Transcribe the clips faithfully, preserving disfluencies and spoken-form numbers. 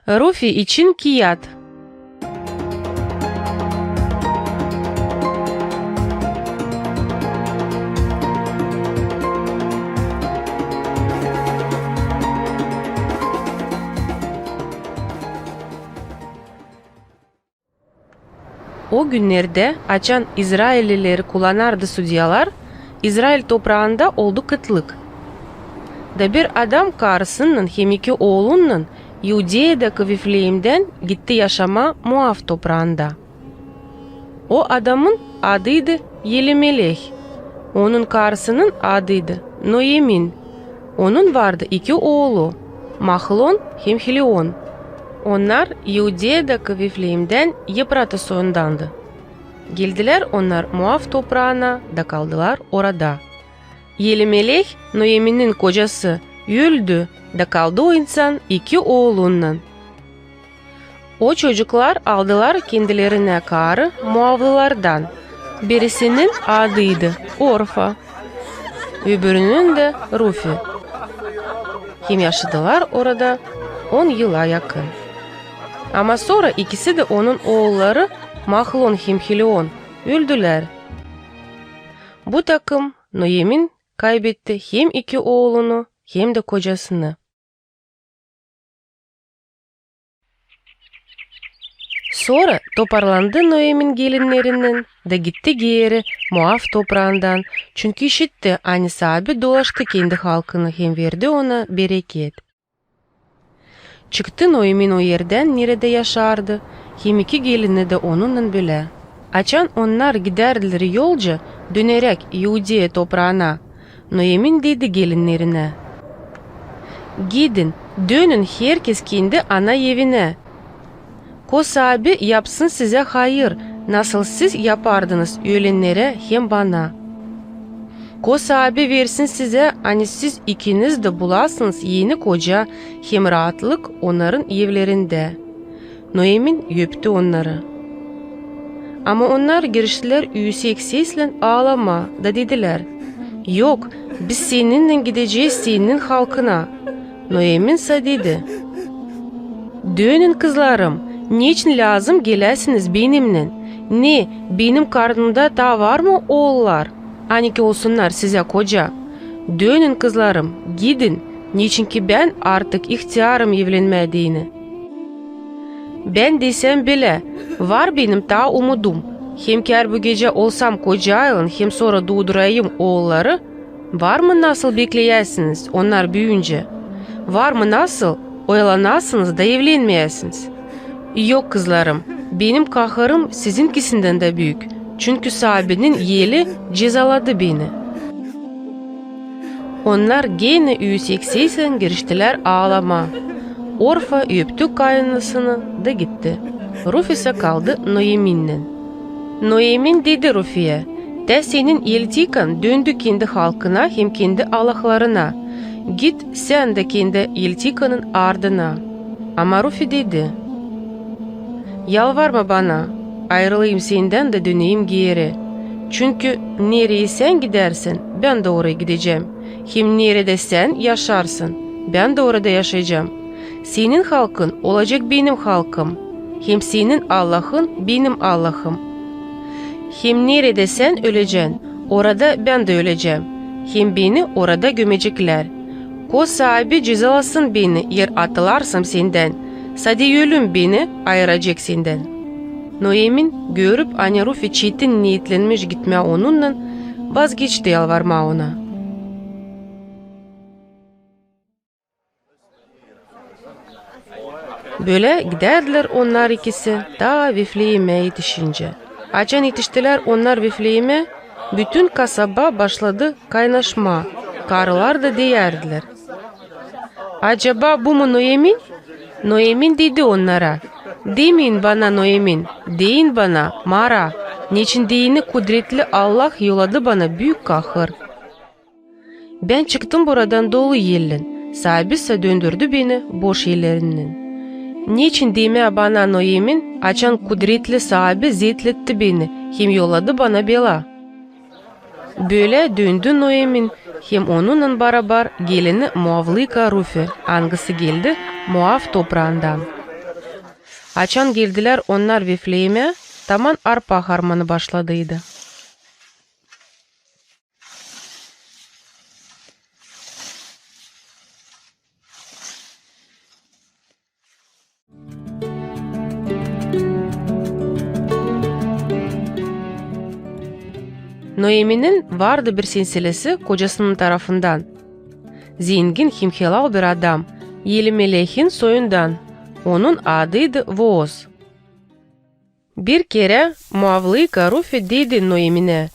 Rufi için kiyat. O günnerdä, açan izraellileri kullanardı sudyalar, İzrail topraanda oldu kıtlık. Da bir adam karısınnan hem iki oolunnan İudeedäki Vifleemdän gitti yaşamaa Moav topraanda. O adamın adıydı Elimeleh, onun karısının adıydı Noemin. Onun vardı iki oolu, Mahlon hem Hilion. Onnar İudeedäki Vifleemdän Epratı soyundandı. Geldilär onnar Moav topraana da kaldılar orada. Elimeleh, Noeminin kocası, öldü, da kaldı o insan iki oolunnan. O çocuklar aldılar kendilerinä karı moavlılardan. Birisinin adıydı Orfa, öbürünün dä Rufi. Hem yaşadılar orada on yıla yakın. Ama sora ikisi dä onun oolları Mahlon hem Hilion öldülär. Bu takım Noemin kaybetti hem iki oolunu, hem dä kocasını. Sora toparlandı Noemin gelinnerinin da gitti geeri Moav topraandan, çünkü işitti, ani saabi dolaştı kendi halkını hem verdi ona bereket. Çıktı Noemin o erdän, neredä yaşardı, hem iki gelini dä onunnan bölä. Açan onnar gidärdilär yolca, döneräk İudeya topraana, Noemin dedi gelinnerinä: "Gidin, dönün herkez kendi ana evinä. Ko saabi yapsın sizä hayır, nasıl siz yapardınız ölennerä hem bana. Ko saabi versin sizä, ani siz ikiniz dä bulasınız eni koca hem raatlık onnarın evlerindä." Noemin öptü onnarı. Ama onnar giriştilär üüsek seslän aalamaa da dedilär: "Yok, biz seninnän gidecez senin halkına." Noemin sa dedi: "Dönün, kızlarım, neçin lääzım geläsiniz benimnän? Ne, benim karnımda taa var mı oollar, ani ki olsunnar sizä koca? Dönün, kızlarım, gidin, neçinki bän artık ihtärım evlenmää deyni. Bän desäm bölä, var benim taa umudum, hem kär bu gecä olsam kocaylan hem sora duudurayım oolları, var mı nasıl bekleyäsiniz onnar büüncä? Var mı nasıl oyalanasınız da evlenmeyäsiniz? Yok, kızlarım, benim kahırım sizinkisindän dä büük, çünkü saabinin eli cezaladı beni." Onnar genä üüsek seslän giriştilär aalamaa. Orfa öptü kayınanasını da gitti. Rufi sa kaldı Noeminnän. Noemin dedi Rufiyä: "Tä senin eltikan döndü kendi halkına hem kendi allahlarına. Git sän dä kendi eltikanın ardına." Ama Rufi dedi: "Yalvarma bana, ayırılayım sendän da döneyim geeri. Çünkü nereyi sän gidärsän, bän dä orayı gidecäm. Hem neredä sän yaşarsın, bän dä orada yaşayacam. Senin halkın olacek benim halkım, hem senin Allahın benim Allahım. Hem neredä sän ölecän, orada bän dä ölecäm, hem beni orada gömeceklär. Ko saabi cezalasın beni, eer atılarsam sendän, sade ölüm beni ayıracek sendän." Noemin, görüp, ani Rufi çetin neetlenmiş gitmää onunnan, vazgeçti yalvarmaa ona. Bölä gidärdilär onnar ikisi, taa Vifleemä etişincä. Açan etiştilär onnar Vifleemä, bütün kasaba başladı kaynaşmaa, karılar da deyärdilär: "Acaba bu mu Noemin?" Noemin dedi onnara: "Demeyin bana Noemin, deyin bana Mara, neçin deyni kudretli Allah yolladı bana büük kahır. Bän çıktım buradan dolu ellän, saabi sa döndürdü beni boş ellerinnän. Neçin demää bana Noemin, açan kudretli saabi zeetletti beni hem yolladı bana bela?" Bölä döndü Noemin hem onunnan barabar gelini moavlika Rufi, angısı geldi Moav topraandan. Açan geldilär onnar Vifleemä, taman arpa harmanı başladıydı. Noeminin vardı bir senselesi kocasının tarafından. Zengin hem helal bir adam, Elimelehın soyundan, onun adıydı Vooz. Bir kerä moavlıyka Rufi dedi Noeminä: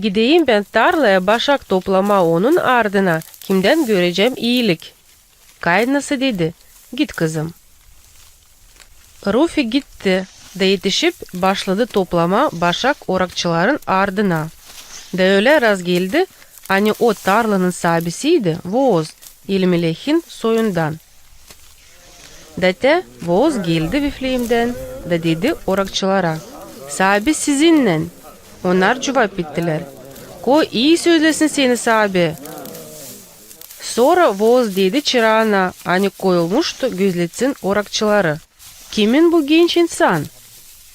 "Gideyim bän tarlaya başak toplamaa onun ardına, kimdän görecäm iilik." Kayınnası dedi: "Git, kızım." Rufi gitti da etişip başladı toplamaa başak orakçıların ardına. Da ölä razgeldi, ani o tarlanın saabisiydi Vooz, Elimelehın soyundan. Da te Vooz geldi Vifleemdän da dedi orakçılara: "Saabi sizinnän!" Onnar cuvap ettilär: "Ko ii sözlesin seni saabi!" Sora Vooz dedi çıraana, ani koyulmuştu gözletsin orakçıları: "Kimin bu genç insan?"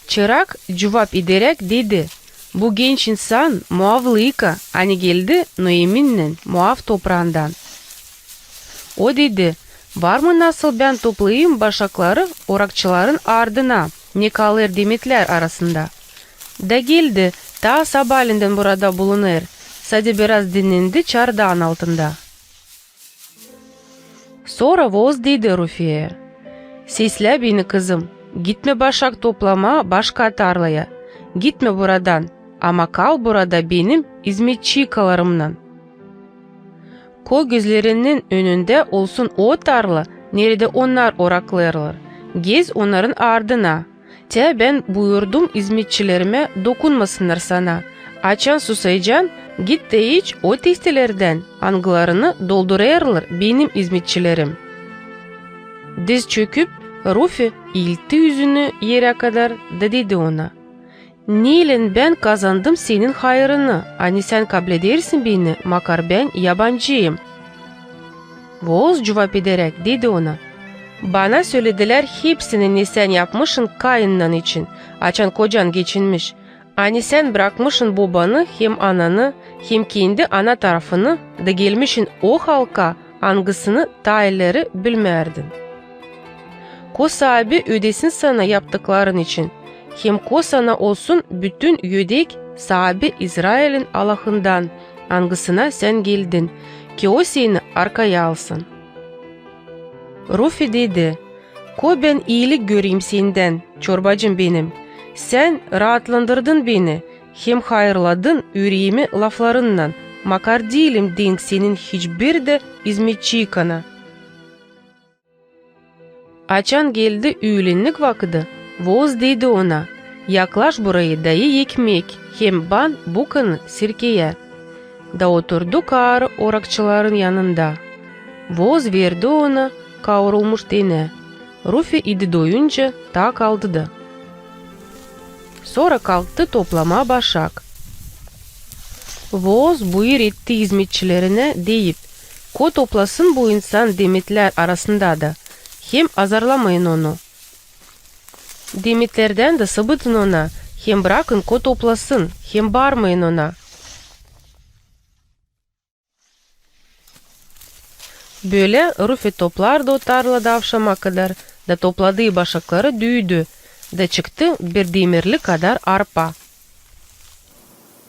Çırak cuvap ederäk dedi: "Bu genç insan moavlıyka, ani geldi Noeminnän Moav topraandan." O dedi: "Var mı nasıl bän toplayım başakları orakçıların ardına, ne kalêr demetlär arasında?" Da geldi, taa sabaalendän burada bulunêr, sade biraz dinnendi çardaan altında. Sora Vooz dedi Rufiyä: "Seslä beni, kızım, gitme başak toplamaa başka tarlaya, gitme buradan, ama kal burada benim izmetçikalarımnan. Ko gözlerinin önündä olsun o tarla, neredä onnar oraklêêrlar, gez onnarın ardına. Te bän buyurdum izmetçilerimä dokunmasınnar sana. Açan susaycan, git da iç o testelerdän, angılarını doldurêrlar benim izmetçilerim." Diz çöküp, Rufi iiltti üzünü erä kadar da dedi ona: "Neylän bän kazandım senin hayırını, ani sän kabledersin beni, makar bän yabancıyım?" Vooz cuvap ederäk dedi ona: "Bana söledilär hepsini, ne sän yapmışın Kayınnan için, açan kocan geçinmiş, ani sän brakmışın bobanı hem ananı, hem kendi ana tarafını, da gelmişin o halka, angısını taa ileri bilmärdin. Ko saabi ödesin sana yaptıkların için, hem ko sana olsun bütün ödek saabi İzrailin Allahından, angısına sän geldin, ki o seni arkaya alsın." Rufi dedi: "Ko bän iilik göreyim sendän, çorbacım benim. Sän raatlandırdın beni, hem hayırladın üreemi laflarınnan, makar diilim denk senin hiçbir dä izmetçikana." Açan geldi üülennik vakıdı, Vooz dedi ona: "Yaklaş burayı da i ekmek, hem ban bukanı sirkeyä." Da oturdu kaarı orakçıların yanında. Vooz verdi ona kaurulmuş denä. Rufi idi doyunca, taa kaldı da. Sora kalktı toplamaa başak. Vooz buyur etti izmetçilerinä, deyip: "Ko toplasın bu insan demetlär arasında da, hem azarlamayın onu. Demetlerdän dä sıbıtın ona, hem brakın ko toplasın, hem baarmayın ona." Bölä Rufi toplardı o tarlada avşama kadar, da topladıı başakları düüdü, da çıktı bir demirli kadar arpa.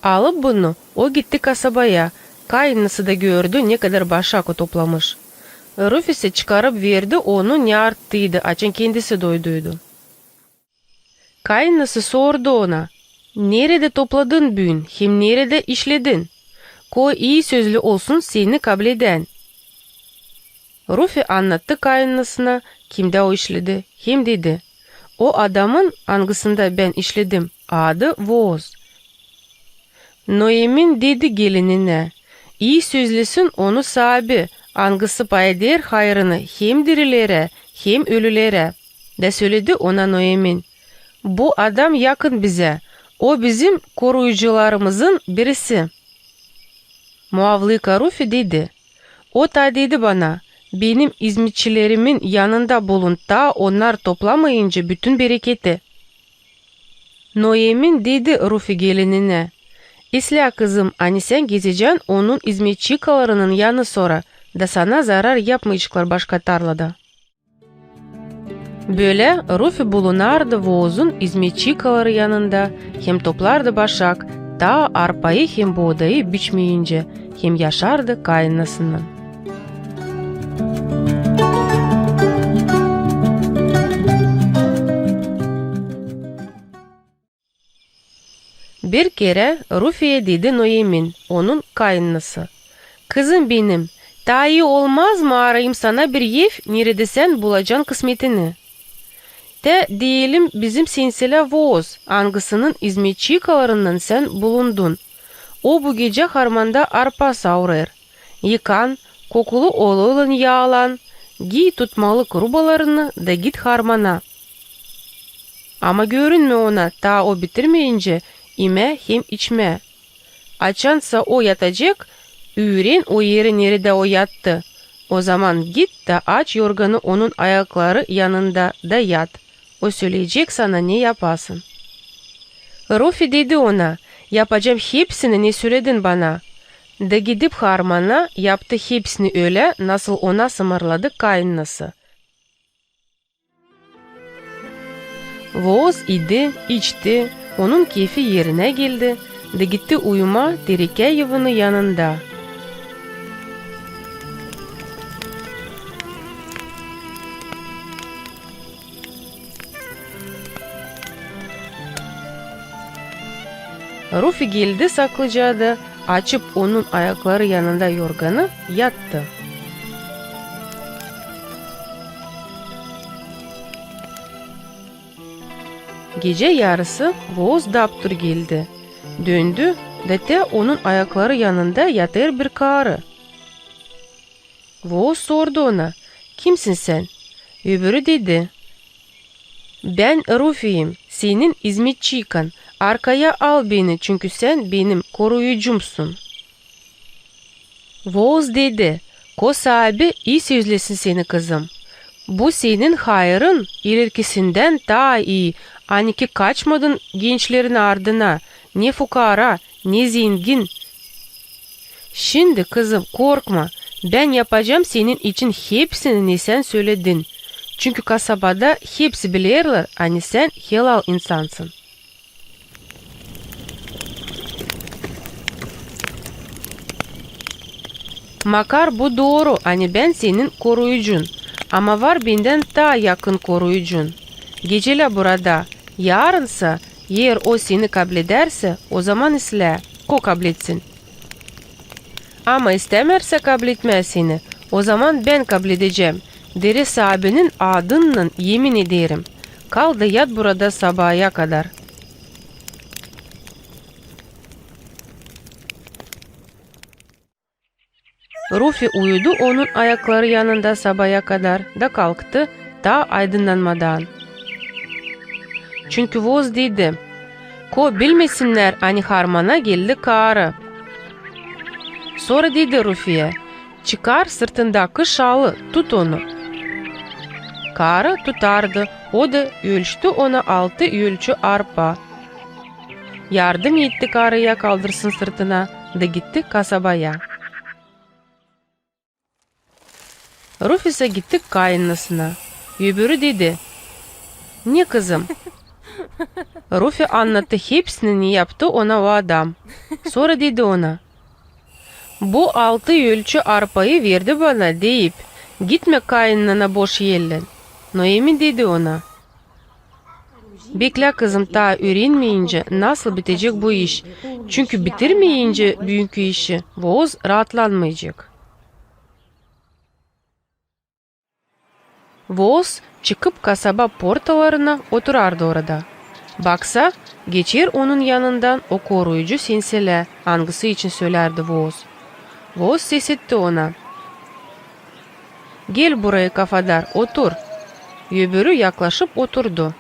Alıp bunu, o gitti kasabaya, kayınnası da gördü, ne kadar başak o toplamış. Rufi sä çıkarıp verdi onu, ne arttıydı, açan kendisi doyduydu. Kayınnası sordu ona: "Neredä topladın büün, hem neredä işledin? Ko ii sözlü olsun seni kabledän." Rufi annattı kayınnasına, kimdä o işledi, hem dedi: "O adamın, angısında bän işledim, adı Vooz." Noemin dedi gelininä: "İi sözlesin onu saabi, angısı pay eder hayırını hem dirilerä, hem ölülerä." Da söledi ona Noemin: "Bu adam yakın bizä, o bizim koruyucularımızın birisi." Moavlıyka Rufi dedi: "O taa dedi bana: Benim izmetçilerimin yanında bulun, taa onnar toplamayınca bütün bereketi. Noemi dedi Rufi gelininä: İslää, kızım, ani sän gezecän onun izmetçikalarının yanı sora, da sana zarar yapmayaceklar başka tarlada. Bölä Rufi bulunardı Voozun izmetçikaları yanında hem toplardı başak, taa arpayı hem boodayı biçmeyincä, hem yaşardı kayınnasınnan. Bir kerä Rufiye dedi Noemi, onun kayınnası: Kızım benim, taa ii olmaz mı, arayım sana bir ev, neredä sän bulacan kısmetini? Te deyelim, bizim senselä Vooz, angısının izmetçikalarından sän bulundun. O bu gecä harmanda arpa saurêr. Yıkan, kokulu oluylan yaalan, giy tutmalık rubalarını da git harmana. Ama görünmä ona, taa o bitirmeyincä imää hem içmää. Açansa o yatacek, üüren o eri, neredä o yattı. Ozaman git da aç yorganı onun ayakları yanında da yat. O söleyecek sana, ne yapasın. Rufi dedi ona: Yapacam hepsini, ne söledin bana. Da gidip harmana, yaptı hepsini ölä, nasıl ona sımarladı kayınnası. Vooz idi, içti, onun kefi erinä geldi da gitti uyumaa terekää yuvunun yanında. Rufi geldi saklıca da, açıp onun ayakları yanında yorganı, yattı. Gecä yarısı Vooz daptur geldi. Döndü da te onun ayakları yanında yatêr bir karı. Vooz sordu ona: Kimsin sän? Öbürü dedi: Bän Rufiyim, senin izmetçikan. Arkaya al beni, çünkü sän benim koruyucumsun. Vooz dedi: Ko saabi ii sözlesin seni, kızım. Bu senin hayırın ilerkisindän taa ii, ani ki kaçmadın gençlerin ardına, ne fukara, ne zengin. Şindi, kızım, korkma, bän yapacam senin için hepsini, ne sän söledin. Çünkü kasabada hepsi bilerlär, ani sän helal insansın. Makar bu dooru, ani bän senin koruyucun, ama var bendän taa yakın koruyucun. Gecelä burada, yarınsa, eer o seni kabledärsä, ozaman islää, ko kabletsin. Ama istämärsä kabletmää seni, ozaman bän kabledecäm, dere saabinin adınnan emin ederim. Kal da yat burada sabaaya kadar. Rufi uyudu onun ayakları yanında sabaaya kadar da kalktı taa aydınnanmadan. Çünkü Vooz dedi: Ko bilmesinnär, ani harmana geldi karı. Sora dedi Rufiyä: Çıkar sırtındakı şalı, tut onu. Karı tutardı, o da ölçtü ona altı ölçü arpa. Yardım etti karıya kaldırsın sırtına da gitti kasabaya. Rufi sä gitti kayınnasına. Öbürü dedi: Ne, kızım? Rufi annattı hepsini, ne yaptı ona o adam. Sora dedi ona: Bu altı ölçü arpayı verdi bana, deyip, gitmä kayınnana boş ellän. Noemi dedi ona: Beklä, kızım, taa üürenmeyincä, nasıl bitecek bu iş. Çünkü bitirmeyincä büünkü işi, Vooz raatlanmayacek. Vooz çıkıp kasaba portalarına, oturardı orada. Baksa, geçer onun yanından o koruyucu senselä, angısı için sölärdi Vooz. Vooz sesetti ona: Gel buraya, kafadar, otur. Öbürü yaklaşıp oturdu.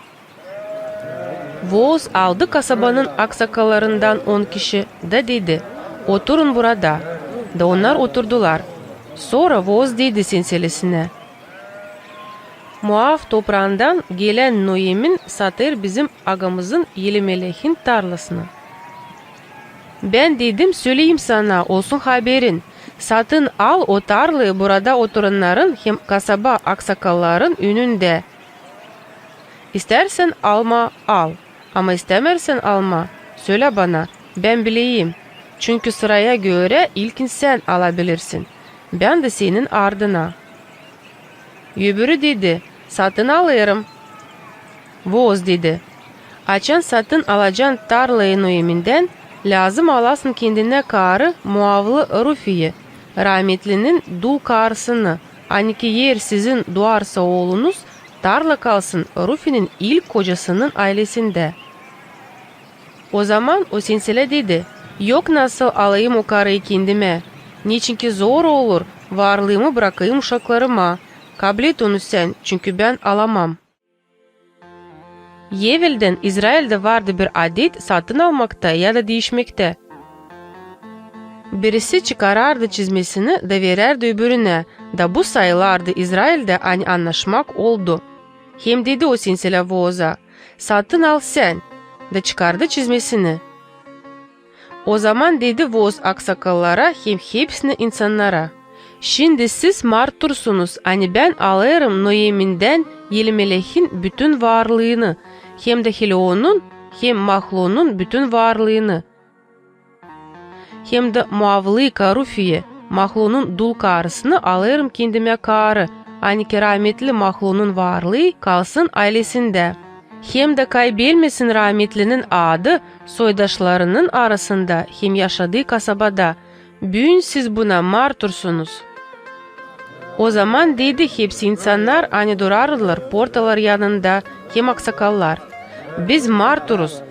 Vooz aldı kasabanın aksakallarından on kişi da dedi: Oturun burada. Da onnar oturdular. Sora Vooz dedi senselesinä: Moav topraandan gelän Noemi satêr bizim agamızın Elimelehin tarlasını. Bän dedim, söleyim sana, olsun haberin: satın al o tarlayı burada oturannarın hem kasaba aksakalların önündä. İstärsän alma, al, ama istämärsän alma, sölä bana, bän bileyim, çünkü sıraya görä ilkin sän alabilirsin, bän dä senin ardına. Öbürü dedi: satın alêrım. Vooz dedi: açan satın alacan tarlayı Noemindän, lääzım alasın kendinä karı moavlı Rufiyi, raametlinin dul karısını, ani ki eer sizin duarsa oolunuz, tarla kalsın Rufinin ilk kocasının aylesindä. Ozaman o senselä dedi: yok, nasıl alayım o karıyı kendimä, neçinki zor olur, varlıımı brakayım uşaklarıma. Kablet onu sän, çünkü bän alamam. Eveldän İzraildä vardı bir adet satın almakta ya da diişmektä. Birisi çıkarardı çizmesini da verärdi öbürünä, da bu sayılardı İzraildä, ani annaşmak oldu. Hem dedi o senselä Vooza: satın al sän, da çıkardı çizmesini. Ozaman dedi Vooz aksakallara hem hepsinä insannara: şindi siz martursunuz, ani bän alêrım Noemindän Elimelehin bütün varlıını, hem dä Hilonun hem Mahlonun bütün varlıını, hem dä moavlıyka Rufiyi, Mahlonun dul karısını alêrım kendimä karı, ani ki raametli Mahlonun varlıı kalsın aylesindä, hem dä kaybelmesin raametlinin adı soydaşlarının arasında hem yaşadıı kasabada. Büün siz buna martursunuz. Ozaman dedi hepsi insannar, ani durardılar portalar yanında, hem aksakallar: biz marturuz.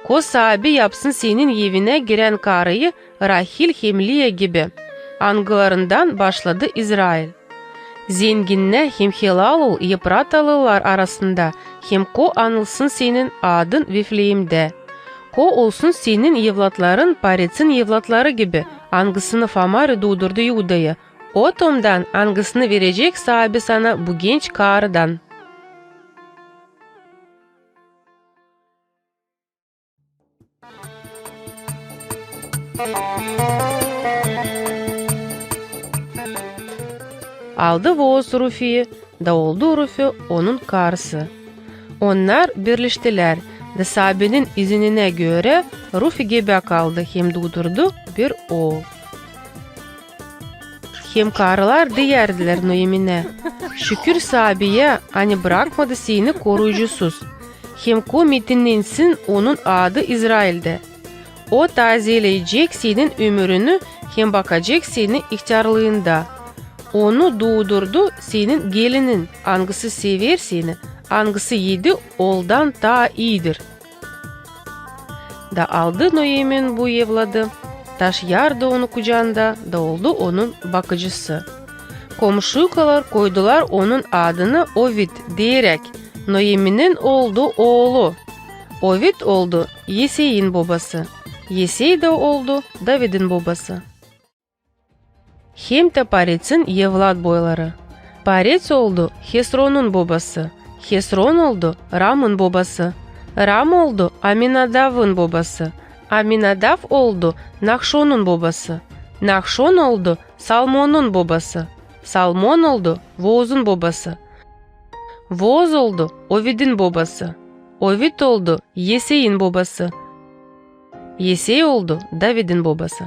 Ko saabi yapsın senin evinä girän karıyı Rahil hem Liya gibi, angılarından başladı İzrail. Zenginnä hem helal ol Efratalılar arasında, hem ko anılsın senin adın Vifleemdä. Ko olsun senin evlatların Paretsin evlatları gibi, angısını Fomari duudurdu İudayı, o tomdan, angısını verecek saabi sana bu genç karıdan. Aldı Vooz Rufiyi, da oldu Rufi onun karısı. Onnar birleştilär, da saabinin izininä görä Rufi gebä kaldı hem duudurdu bir ool. Hem karılar deyärdilär Noeminä: şükür saabiyä, ani brakmadı seni koruyucusuz. Hem ko metinnensin onun adı İzraildä. O tazeleyecek senin ömürünü hem bakacek seni ihtärlıında. Onu duudurdu senin gelinin, angısı sever seni, angısı edi ooldan taa iidir. Da aldı Noemin bu evladı, taşıyardı onu kucaanda, da oldu onun bakıcısı. Komşuykalar koydular onun adını Oved, deyeräk: Noeminin oldu oolu. Oved oldu Yeseyin bobası. Yesey dä oldu Davidin bobası. Hem dä Paretsin evlat boyları. Parets oldu Hesronun bobası. Hesron oldu Ramın bobası. Ram oldu Aminadavın bobası. Aminadav oldu Nahşonun bobası. Nahşon oldu Salmonun bobası. Salmon oldu Voozun bobası. Vooz oldu Ovedin bobası. Oved oldu Yeseyin bobası. Yesey oldu Davidin bobası.